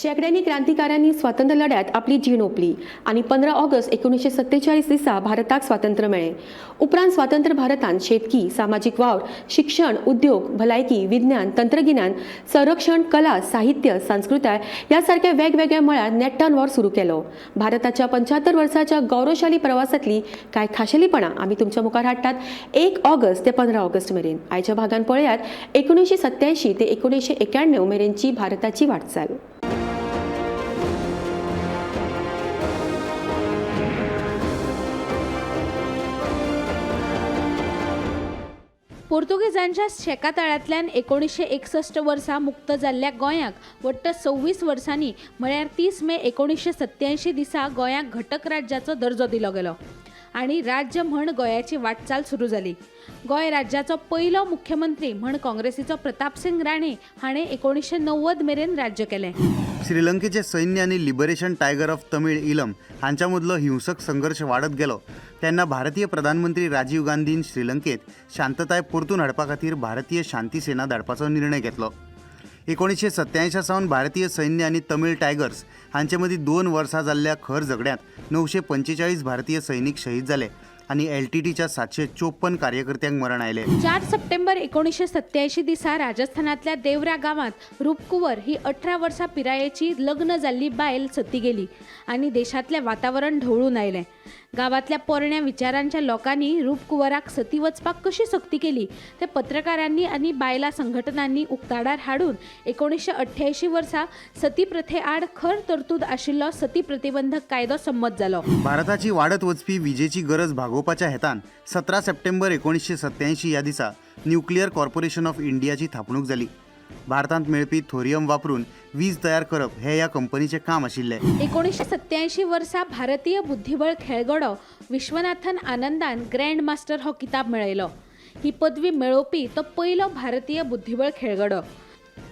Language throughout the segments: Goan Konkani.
शेंकड्यांनी क्रांतिकारांनी स्वातंत्र्य लढ्यात आपली जीण ओंपली आनी 15 ऑगस्ट 1947 दिसा भारताक स्वातंत्र्य मेळ्ळें. उपरांत स्वातंत्र्य भारतान शेतकी, सामाजीक वावर, शिक्षण, उद्योग, भलायकी, विज्ञान, तंत्रगिन्यान, संरक्षण, कला, साहित्य, संस्कृताय ह्या सारक्या वेगवेगळ्या मळार नेट्टान वावर सुरू केलो. भारताच्या 75 वर्साच्या गौरवशाली प्रवासांतली कांय खाशेलीपणां आमी तुमच्या मुखार हाडटात 1 ऑगस्ट ते 15 ऑगस्ट मेरेन. आयच्या भागान पळयात 1987 ते 1991 मेरेनची भारताची वाटचाल. पोर्तुगेजांच्या शेकातळांतल्यान 1961 वर्सा मुक्त जाल्ल्या गोंयाक वट्ट 26 वर्सांनी म्हळ्यार 30 मे 1987 दिसा गोंयाक घटक राज्याचो दर्जो दिलो गेलो आनी राज्य म्हण गोंयाची वाटचाल सुरू जाली. गोंय राज्याचो पयलो मुख्यमंत्री म्हण काँग्रेसीचो प्रतापसिंग राणे हाणें 1990 मेरेन राज्य केलें. श्रीलंकेचे सैन्य आनी liberation tiger of Tamil Eelam हांच्या मदलो हिंसक संघर्श वाडत गेलो तेन्ना भारतीय प्रधानमंत्री राजीव गांधीन श्रीलंकेत शांतताय परतून हाडपा खातीर भारतीय शांती सेना धाडपाचो निर्णय घेतलो. 1987 सावन भारतीय सैन्य आनी तमीळ टायगर्स हांचे मदीं 2 वर्सां जाल्ल्या खर झगड्यांत 945 भारतीय सैनीक शहीद जाले आनी LTTच्या 754 कार्यकर्त्यांक मरण आयलें. 4 सप्टेंबर 1987 दिसा राजस्थानांतल्या देवरा गांवांत रूपकुंवर ही 18 वर्सां पिरायेची लग्न जाल्ली बायल सती गेली आनी देशांतलें वातावरण ढवळून आयलें. गांवांतल्या पोरण्या विचारांच्या लोकांनी रूपकुंवराक सती वचपाक कशी सक्ती केली तें पत्रकारांनी आनी बायलां संघटनांनी उक्ताडार हाडून 1988 वर्सा सती प्रथे आड खर तरतूद आशिल्लो सती प्रतिबंधक कायदो संमत जालो. भारताची वाडत वचपी विजेची गरज भागोवपाच्या हेतान 17 सप्टेंबर 1987 ह्या दिसा न्युक्लियर कॉर्पोरेशन ऑफ इंडियाची थापणूक जाली. भारतांत मेळपी थोरियम वापरून वीज तयार करप हे ह्या कंपनीचें काम आशिल्लें. 1987 वर्सा भारतीय बुद्धिबळ खेळगडो विश्वनाथन आनंदान ग्रँड मास्टर हो किताब मेळयलो. ही पदवी मेळोवपी तो पयलो भारतीय बुद्धिबळ खेळगडो.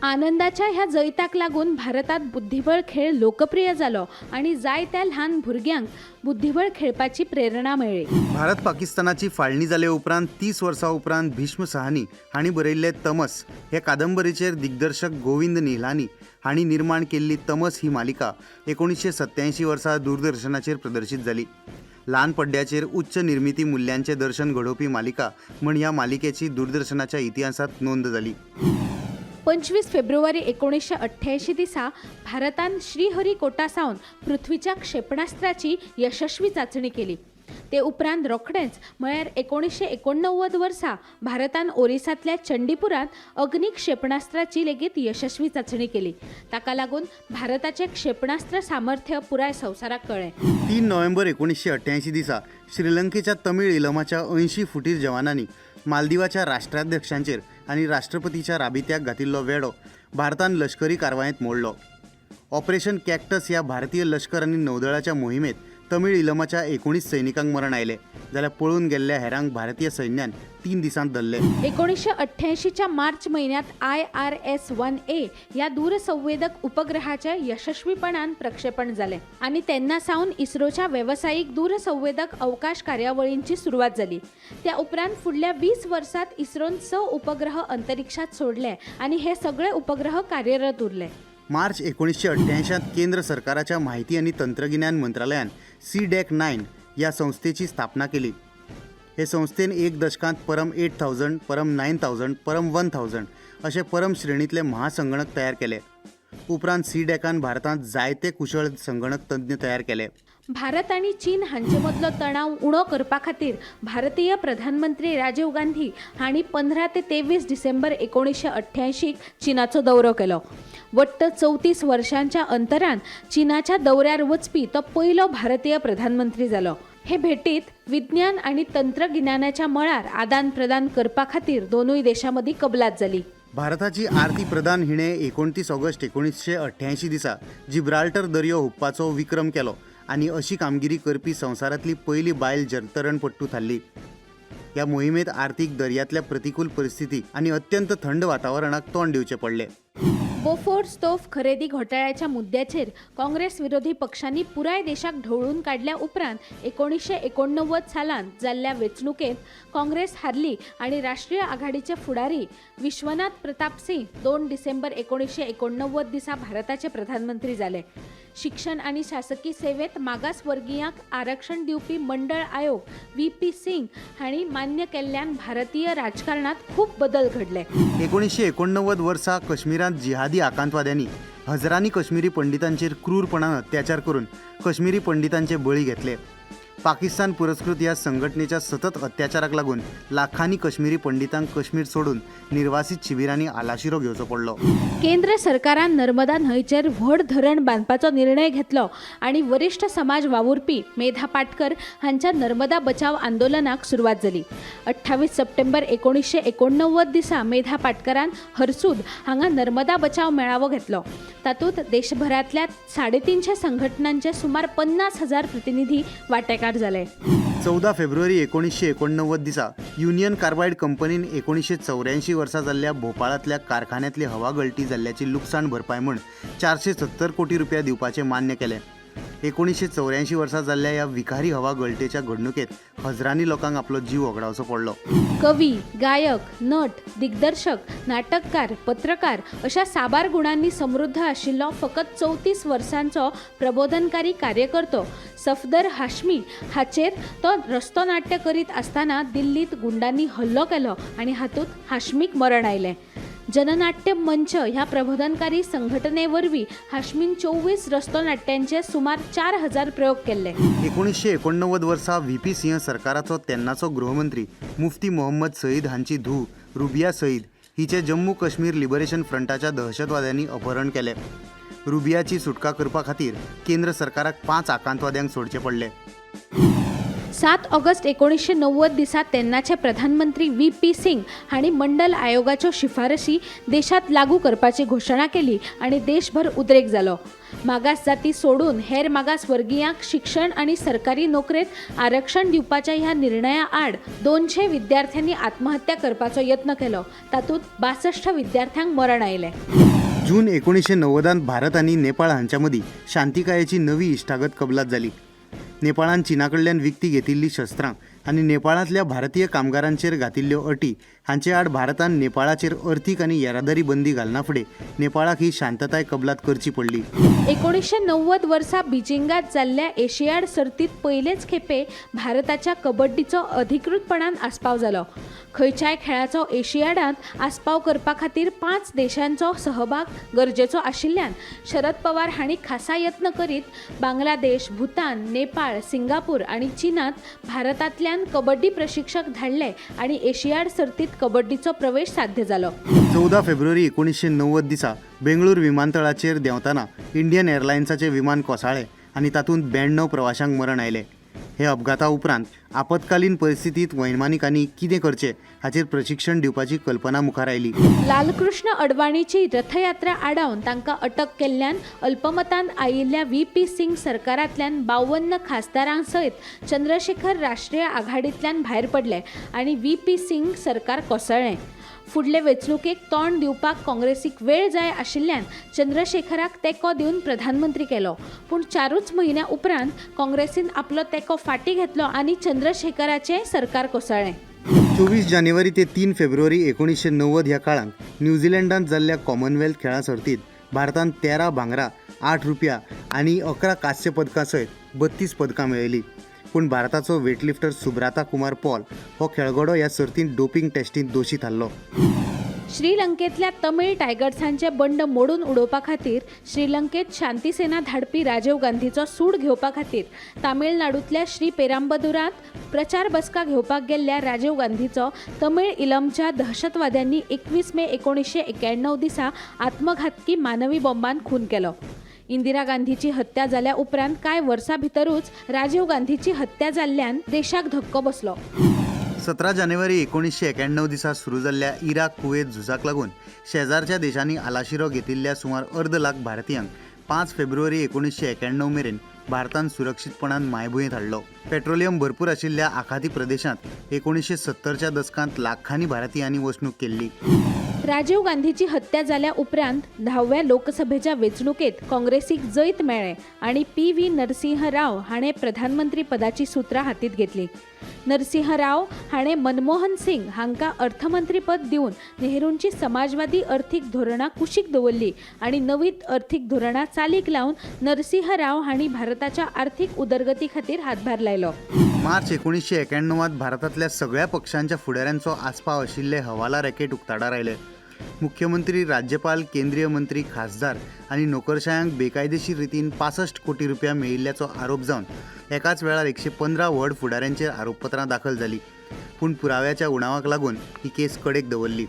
आनंदाच्या ह्या जैताक लागून भारतांत बुद्धिबळ खेळ लोकप्रिय जालो आनी जायत्या ल्हान भुरग्यांक बुद्धिबळ खेळपाची प्रेरणा मेळ्ळी. भारत पाकिस्तानाची फाळणी जाले उपरांत 30 वर्सां उपरांत भीष्म सहानी हांणी बरयल्ले तमस हे कादंबरीचेर दिग्दर्शक गोविंद निहलानी हांणी निर्माण केल्ली तमस ही मालिका 1987 वर्सा दूरदर्शनाचेर प्रदर्शीत जाली. ल्हान पड्ड्याचेर उच्च निर्मिती मुल्यांचें दर्शन घडोवपी मालिका म्हण ह्या मालिकेची दूरदर्शनाच्या इतिहासांत नोंद जाली. 25 फेब्रुवारी 1988 दिसा भारतान श्रीहरिकोटा सावन पृथ्वीच्या क्षेपणास्त्राची यशस्वी चांचणी केली. ते उपरांत रोखडेंच म्हळ्यार 1989 वर्सा भारतान ओरिसांतल्या चंडीपुरांत अग्नी क्षेपणास्त्राची लेगीत यशस्वी चांचणी केली. ताका लागून भारताचें क्षेपणास्त्र सामर्थ्य पुराय संवसाराक कळ्ळें. 3 नोव्हेंबर 1988 दिसा श्रीलंकेच्या तमीळ इलमाच्या 80 फुटीर जवानांनी मालदिवाच्या राष्ट्राध्यक्षांचेर आनी राष्ट्रपतीच्या राबित्याक घातिल्लो वेडो भारतान लश्करी कारवायेंत मोडलो. ऑपरेशन कॅक्टस ह्या भारतीय लश्कर आनी नौदळाच्या मोहिमेंत तमीळ इलमाच्या 19 सैनिकांक मरण आयलें, जाल्यार पळून गेल्ल्या हेरांक भारतीय सैन्यान 3 दिसांत धरले. 1988च्या मार्च म्हयन्यांत IRS-1A ह्या दूरसंवेदक उपग्रहाचें यशस्वीपणान प्रक्षेपण जालें आनी तेन्ना सावन इस्रोच्या वेवसायीक दूरसंवेदक अवकाश कार्यावळींची सुरवात जाली. त्या उपरांत फुडल्या 20 वर्सांत इस्रोन 6 उपग्रह अंतरिक्षांत सोडले आनी हे सगळे उपग्रह कार्यरत उरले. मार्च 1988 केंद्र सरकाराच्या माहिती आनी तंत्रगिन्यान मंत्रालयान CDAC-9 ह्या संस्थेची स्थापना केली. हे संस्थेन 1 दशकांत परम 8000, परम 9000, परम 1000 अशे परम श्रेणींतले महासंगणक तयार केले. उपरांत CDACान भारतांत जायते कुशळ संगणक तज्ञ तयार केले. भारत आनी चीन हांचे मदलो तणाव उणो करपा खातीर भारतीय प्रधानमंत्री राजीव गांधी हांणी 15 ते 23 डिसेंबर 1988 चीनाचो दौरो केलो. वट्ट 34 वर्षांच्या अंतरान चीनाच्या दौऱ्यार वचपी तो पयलो भारतीय प्रधानमंत्री जालो. हे भेटीत विज्ञान आनी तंत्रगिन्यानाच्या मळार आदान प्रदान करपा खातीर दोनूय देशां मदीं कबलात जाली. भारताची आरती प्रधान हिणें 29 ऑगस्ट 1988 दिसा जिब्राल्टर दर्यो हुपपाचो विक्रम केलो आनी अशी कामगिरी करपी संवसारांतली पयली बायल जलतरणपटू थारली. ह्या मोहिमेंत आरतीक दर्यांतल्या प्रतिकूल परिस्थिती आनी अत्यंत थंड वातावरणाक तोंड दिवचें पडलें. बोफोर्स तोफ खरेदी घोटाळ्याच्या मुद्द्याचेर काँग्रेस विरोधी पक्षांनी पुराय देशाक ढवळून काडल्या उपरांत 1989 सालांत जाल्ल्या वेंचणुकेंत काँग्रेस हारली आनी राष्ट्रीय आघाडीचे फुडारी विश्वनाथ प्रताप सिंग 2 डिसेंबर 1989 दिसा भारताचे प्रधानमंत्री जाले. शिक्षण आनी शासकी सेवेत मागासवर्गीयांक आरक्षण दिवपी मंडळ आयोग व्ही पी सिंग हांणी मान्य केल्ल्यान भारतीय राजकारणात खूब बदल घडले. 1989 वर्सा कश्मीरांत जिहादी आकांतवाद्यांनी हजरांनी कश्मीरी पंडितांचेर क्रूरपणान अत्याचार करून कश्मीरी पंडितांचे बळी घेतले. पाकिस्तान पुरस्कृत ह्या संघटनेच्या सतत अत्याचाराक लागून लाखांनी कश्मीरी पंडितांक कश्मीर सोडून निर्वासित शिबिरांनी आलाशिरो घेवचो पडलो. केंद्र सरकारान नर्मदा न्हंयचेर व्हड धरण बांदपाचो निर्णय घेतलो आनी वरिश्ठ समाज वावुरपी मेधा पाटकर हांच्या नर्मदा बचाव आंदोलनाक सुरवात जाली. 28 सप्टेंबर 1989 दिसा मेधा पाटकरान हरसूद हांगा नर्मदा बचाव मेळावो घेतलो. तातूंत देशभरांतल्या 350 संघटनांचे सुमार 50,000 प्रतिनिधी वांटेकार जाले. 14 फेब्रुवारी 1989 दिसा युनियन कार्बायड कंपनीन 1984 वर्सा जाल्ल्या भोपाळांतल्या कारखान्यांतली हवा गळटी जाल्ल्याची लुकसाण भरपाय म्हूण 470 कोटी रुपया दिवपाचें मान्य केलें. 1984 वर्सा जाल्ल्या ह्या विखारी हवा गळटेच्या घडणुकेंत हजरांनी लोकांक आपलो जीव वगडावचो पडलो. कवी, गायक, नट, दिग्दर्शक, नाटककार, पत्रकार अशा साबार गुणांनी समृद्ध आशिल्लो फकत 34 वर्सांचो प्रबोधनकारी कार्यकर्तो सफदर हाशमी हाचेर तो रस्तो नाट्य करीत आसतना दिल्लींत गुंडांनी हल्लो केलो आनी हातूंत हाशमीक मरण आयलें. जननाट्य मंच ह्या प्रबोधनकारी संघटने वरवीं हाशमीन 24 रस्तो नाट्यांचे सुमार 4000 प्रयोग केल्ले. 1989 वर्सा व्ही पी सिंह सरकाराचो तेन्नाचो गृहमंत्री मुफ्ती मोहम्मद सईद हांची धूव रुबिया सईद हिचें जम्मू काश्मीर लिबरेशन फ्रंटाच्या दहशतवाद्यांनी अपहरण केलें. रुबियाची सुटका करपा खातीर केंद्र सरकाराक 5 आकांतवाद्यांक सोडचे पडले. 7 ऑगस्ट 1990 दिसा तेन्नाचे प्रधानमंत्री व्ही पी सिंग हांणी मंडल आयोगाच्यो शिफारशी देशांत लागू करपाची घोशणा केली आनी देशभर उद्रेक जालो. मागास जाती सोडून हेर मागास वर्गीयांक शिक्षण आनी सरकारी नोकरेंत आरक्षण दिवपाच्या ह्या निर्णया आड 200 विद्यार्थ्यांनी आत्महत्या करपाचो यत्न केलो. तातूंत 62 विद्यार्थ्यांक मरण आयलें. जून 1990 भारत आनी नेपाळ हांच्या मदीं शांतिकायेची नवी इश्टागत कबलात जाली. नेपाळान चीना कडल्यान विकती घेतिल्लीं शस्त्रां आनी नेपाळांतल्या भारतीय कामगारांचेर घातिल्ल्यो अटी हांचे आड भारतान नेपाळाचेर अर्थीक आनी येरादारी बंदी घालना फुडें नेपाळाक ही शांतताय कबलात करची पडली. 1990 वर्सा बीजिंगांत जाल्ल्या एशियाड सर्तींत पयलेच खेपे भारताच्या कबड्डीचो अधिकृतपणान आस्पाव जालो. खंयच्याय खेळाचो एशियाडांत आस्पाव करपा खातीर 5 देशांचो सहभाग गरजेचो आशिल्ल्यान शरद पवार हांणी खासा यत्न करीत बांगलादेश, भूतान, नेपाळ, सिंगापूर आनी चीनांत भारतांतल्यान कबड्डी प्रशिक्षक धाडले आनी एशियाड सर्तींत कबड्डीचो प्रवेश साध्य जालो. 14 फेब्रुवारी 1990 दिसा बेंगळूर विमानतळाचेर देंवतना इंडियन एअरलायन्साचें विमान कोसळ्ळें आनी तातूंत 92 प्रवाशांक मरण आयलें. हे अपघाता उपरांत आपत्कालीन परिस्थितींत वैमानिकांनी कितें करचें हाचेर प्रशिक्षण दिवपाची कल्पना मुखार आयली. लालकृष्ण अडवाणीची रथयात्रा आडावन तांकां अटक केल्ल्यान अल्पमतान आयिल्ल्या व्ही पी सिंग सरकारांतल्यान 52 खासदारां सयत चंद्रशेखर राष्ट्रीय आघाडींतल्यान भायर पडले आनी व्ही पी सिंग सरकार कोसळ्ळें. फुडले वेंचणुकेक तोंड दिवपाक काँग्रेसीक वेळ जाय आशिल्ल्यान चंद्रशेखराक तेंको दिवन प्रधानमंत्री केलो. पूण 4 म्हयन्या उपरांत काँग्रेसीन आपलो तेंको फाटीं घेतलो आनी चंद्रशेखराचें सरकार कोसळ्ळें. 24 जानेवारी ते 3 फेब्रुवारी 1990 ह्या काळांत न्यूझीलंडांत जाल्ल्या कॉमनवेल्थ खेळां सर्तींत भारतान 13 भांगरां, 8 रुपया आनी 11 कांस्य पदकां सयत 32 पदकां मेळयलीं. पूण भारताचो वेटलिफ्टर सुब्राता कुमार पॉल हो खेळगडो ह्या सर्तींत डोपिंग टेस्टींत दोशी थारलो. श्रीलंकेंतल्या तमीळ टायगर्सांचें बंड मोडून उडोवपा खातीर श्रीलंकेंत शांतीसेना धाडपी राजीव गांधीचो सूड घेवपा खातीर तामिळनाडूंतल्या श्री पेरांबदुरांत प्रचार बसका घेवपाक गेल्ल्या राजीव गांधीचो तमीळ इलमच्या दहशतवाद्यांनी 21 मे 1991 दिसा आत्मघातकी मानवी बॉम्बान खून केलो. इंदिरा गांधीची हत्या जाल्या उपरांत कांय वर्सां भितरूच राजीव गांधीची हत्या जाल्ल्यान देशाक धक्को बसलो. 17 जानेवारी 1991 दिसा सुरू जाल्ल्या इराक कुवेत झुजाक लागून शेजारच्या देशांनी आलाशिरो घेतिल्ल्या सुमार 1.5 लाख भारतीयांक 5 फेब्रुवारी 1991 मेरेन भारतान सुरक्षीतपणान मायभुंयेंत हाडलो. पेट्रोलियम भरपूर आशिल्ल्या आखाती प्रदेशांत 1970च्या दसकांत लाखांनी भारतीयांनी वसणूक केल्ली. राजीव गांधीची हत्या जाल्या उपरांत धाव्या लोकसभेच्या वेंचणुकेत काँग्रेसीक जैत मेळ्ळें आनी पी व्ही नरसिंह राव हाणें प्रधानमंत्री पदाची सुत्रां हातींत घेतली. नरसिंह राव हाणें मनमोहन सिंग हांकां अर्थमंत्रीपद दिवन नेहरूंची समाजवादी अर्थीक धोरणां कुशीक दवरली आनी नवीं अर्थीक धोरणां चालीक लावन नरसिंह राव हांणी भारताच्या आर्थीक उदरगती खातीर हातभार लायलो. मार्च 1991त भारतांतल्या सगळ्या पक्षांच्या फुडाऱ्यांचो आस्पाव आशिल्ले हवाला रॅकेट उक्ताडार आयले. मुख्यमंत्री, राज्यपाल, केंद्रीय मंत्री, खासदार आनी नोकरशायांक बेकायदेशीर रितीन 65 कोटी रुपया मेळिल्ल्याचो आरोप जावन एकाच वेळार 115 व्हड फुडाऱ्यांचेर आरोपपत्रां दाखल जालीं. पूण पुराव्याच्या उणावाक लागून ही केस कडेक दवरली.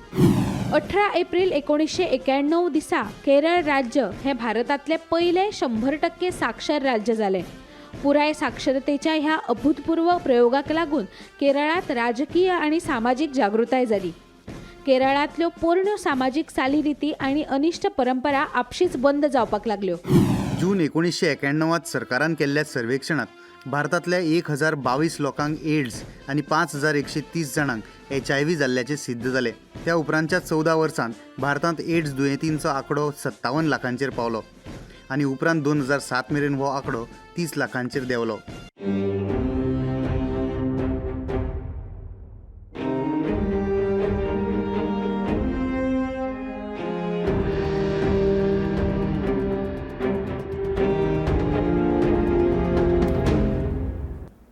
18 एप्रिल 1991 दिसा केरळ राज्य हें भारतांतलें पयलें 100% साक्षर राज्य जालें. पुराय साक्षरतेच्या ह्या अभूतपूर्व प्रयोगाक लागून केरळांत राजकीय आनी सामाजीक जागृताय जाली. केरळांतल्यो पोरण्यो सामाजीक चालीरिती आनी अनिश्ट परंपरा आपशींच बंद जावपाक लागल्यो. जून 1991त सरकारान केल्ल्या सर्वेक्षणांत भारतांतल्या 1022 लोकांक एड्स आनी 5130 जाणांक एचआयव्ही जाल्ल्याचें सिद्ध जालें. त्या उपरांतच्या 14 वर्सांत भारतांत एड्स दुयेंतींचो आंकडो 57 लाखांचेर पावलो आनी उपरांत 2007 मेरेन हो आंकडो 30 लाखांचेर देंवलो.